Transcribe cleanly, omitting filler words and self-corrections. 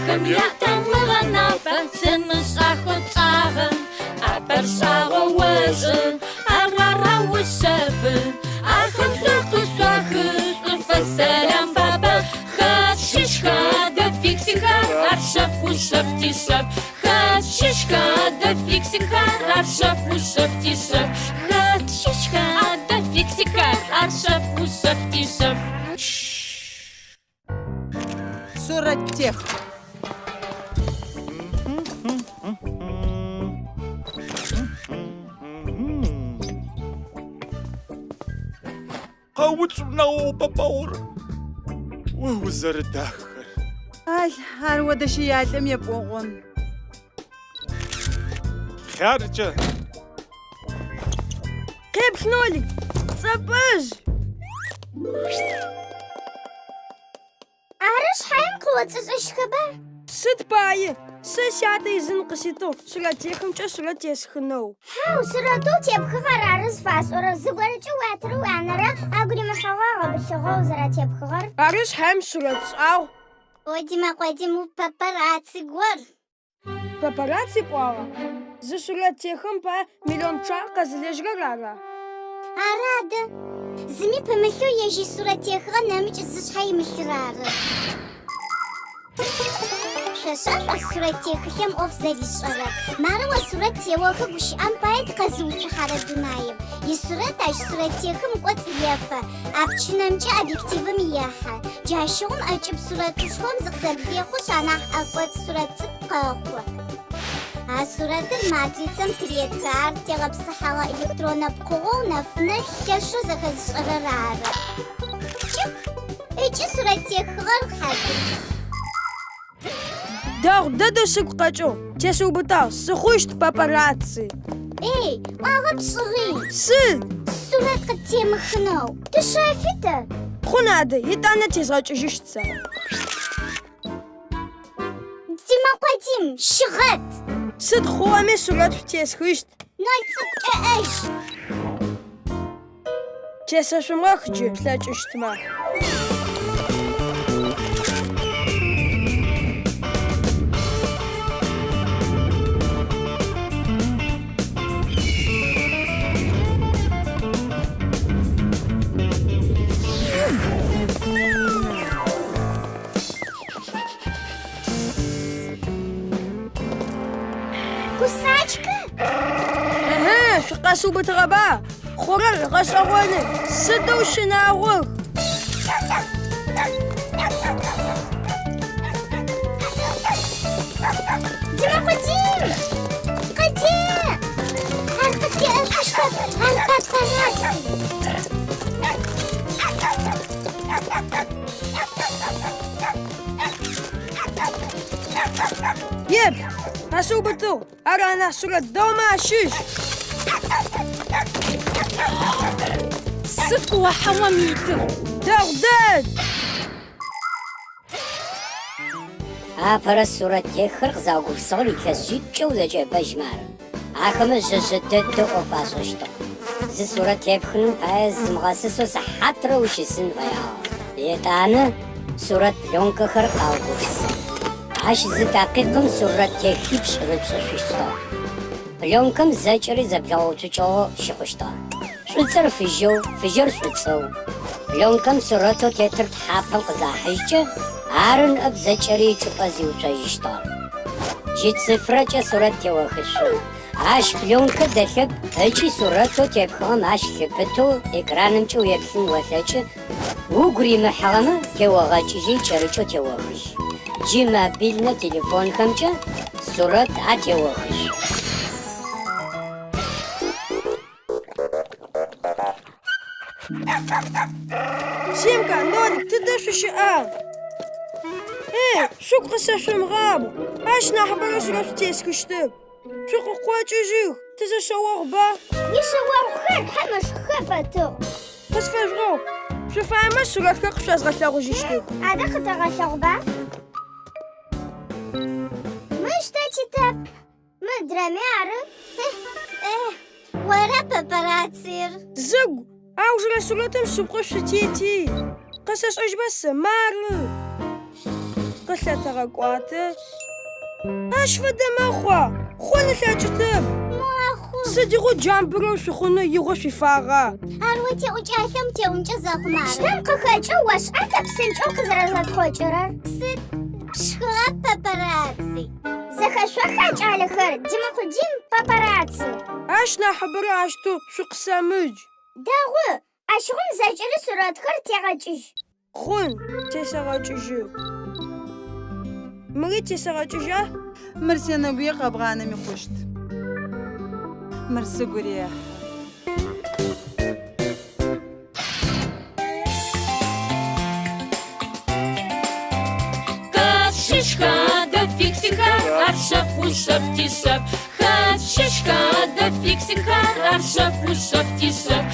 Ахэм ятамыгъэ нафэ, сымышӏахэу тшӏагъэ. ӏапэр шӏагъоу ошӏы, ар араушъэфы. Ахэм шӏу къышъуахы, шӏуфэс сэлам фабэ. Хэт щыщха адэ фиксикхэр, ар шъэф ушъэф тишъэф. Хэт щыщха адэ фиксикхэр, ар шъэф ушъэф тишъэф. Хэт щыщха адэ фиксикхэр, ар шъэф ушъэф тишъэф. Сурэттех. Къэуцу нэгъэупӏэпӏэгъур, о узэрыдахэр. Ал, ар о дэщыялӏэм епӏогъон. Хъяркӏэ. Къеплъ, Нолик, цӏэпӏэжъ! Ары шъхьаем къыоцӏыцӏыщтхэба? Сыд пае? Сэ сятэ изын къыситыгъ сурэттехымкӏэ сурэт тесхынэу. Хьау, сурэтэу тепхыгъэр ары зыфасӏорэр. Зыгорэкӏэ уятэрэ уянэрэ агу римыхьыгъэ гъэбылъыгъэу зэрэтепхыгъэр. Ары шъхьаем сурэт шӏагъу. О, Дима Къодим, упапарацци гор. Папарацци пӏуагъа? Зы сурэт техын пае миллион пчъагъэ къэзылэжьырэр ара? Ары адэ. Зыми пымылъэу ежь исурэт техыгъэ нэмыкӏ зышъхьэ имылъыр ары. Шъошӏа шъо сурэт техылъэм ӏоф зэришӏэрэр? Мары о сурэт теохы гущыӏэм пае тыкъэзыуцухьэрэ дунаим. Исурэт ащ сурэттехым ыкӏоцӏ ефэ, а пчынэмкӏэ объективым ехьэ. Джащыгъум ӏэкӏыб сурэтышхом зыкъызэблехъушъ анахь ӏэкӏоцӏ сурэт цӏыкӏу къэхъу. А сурэтыр матрицэм тыретхэ, ар тегъэпсыхьэгъэ электроннэ пкъыгъоу нэфынэр лъэшэу зэхэзышӏэрэр ары. Кӏык! Ыкӏи сурэттехыгъэр хьазыр. Дэгъу дэдэу сыгу къэкӏыгъ, тесыубытагъ, сыхъущт папарацци. Эй, ӏуагъэ пшӏыгъи! Сыд? Сурэт къыттемыхынэу. Тышъэфи тэ. Хъун адэ, етӏанэ тезгъэкӏыжьыщт сэ. Дима Къодим, щыгъэт! Сыд хъугъэми сурэт шъутесхыщт. Ноль цӏыкӏу кӏэӏэжь. Тесэшъумыгъэх джы плъэкӏыщтмэ. Кусачка? Ыхьы, шъукъэсыубытыгъэба? Хъурэр гъэшӏэгъоны, сыдэу щынагъох! Дима, Къодим! Къыде! Ар къытеӏэшъущтэп, ар папарацци! Еплъ, къэсыубытыгъ, ар анахь сурэт дэгъумэ ащыщ. Сыд къыохьыгъэм итыр? Дэгъу дэд! Апэрэ сурэттеххэр къызаугупсыгъэр илъэс шъитӏукӏэ узэкӏэӏэбэжьмэ ары. Ахэмэ жъэжъэ дэдэу ӏоф ашӏэщтыгъ. Зы сурэт тепхыным пае зымыгъэсысэу сыхьатрэ ущысын фэягъэ. Етӏанэ сурэт пленкэхэр къаугупсыгъ. Ащ зы такъикъым сурэт техипшӏ рыпшӏышъущтыгъ. Пленкэм зэкӏэри зэблэгъэуцукӏыгъэу щыхъущтыгъэ. Шӏуцӏэр фыжьэу, фыжьыр шӏуцӏэу. Пленкэм сурэтэу тетыр тхьапэм къызахьыжькӏэ, ары ныӏэп зэкӏэри ичӏыпӏэ зиуцожьыщтыгъэр. Джы цифрэкӏэ сурэт теохышъу. Ащ пленкэ дэлъэп ыкӏи сурэтэу тепхыгъэм ащ лъыпытэу экранымкӏэ уеплъын олъэкӏы, угу римыхьыгъэмэ, теогъэкӏыжьи икӏэрыкӏэу теохыжь. Джы мобильнэ телефонхэмкӏэ сурэт атеохышъу. Симка, Нолик, тыдэ шъущыӏа? Эй, шъугу къысэшъумыгъабгъ, ащ нахьыбэрэ сурэт шъутесхыщтэп. Шъукъыкъокӏыжьых, тызэшъэогъуба? Уишъэогъухэр хьэм ышхыхэ пэтыгъ. Къысфэжъугъэгъу, шъуфаемэ сурэтхэр къышъозгъэлъэгъужьыщтых. Адэ къытэгъэлъэгъуба? Мыщ тэ титэп. Мыдрэми ары. Ора папараццир? Зыгу, аужырэ сурэтым шъыпкъэу шъутети. Къэсэшӏэжьба сэ, мары. Къылъэтэгъэкӏуатэ. Ащ фэдэ мэхъуа? Хъун ылъэкӏытэп. Мэхъу. Сыдигъо джамбырэу шъухъунэу игъо шъуифагъа? Ар о теӏункӏалъэм теӏункӏэ зэхъум ары. Щтэм къыхэкӏэу ошӏа тэ псынкӏэу къызэрэзэтхъокӏырэр? Сыд пшхыгъа, папарацци? Зэхэшъоха, кӏалэхэр, Димэ Къудин папарацци. Ащ нахьыбэрэ ащтэу шъукъысэмыдж. Дэгъу, ащыгъум зэкӏэри сурэтхэр тегъэкӏыжь. Хъун, тесэгъэкӏыжьы. Мыри тесэгъэкӏыжьа? Мыр сенэгуе къэбгъанэми хъущт. Мыр сыгу рехьы. Хэт щыщха адэ фиксикхэр, ар шъэф ушъэф тишъэф. Хэт щыщха адэ фиксикхэр, ар шъэф ушъэф тишъэф.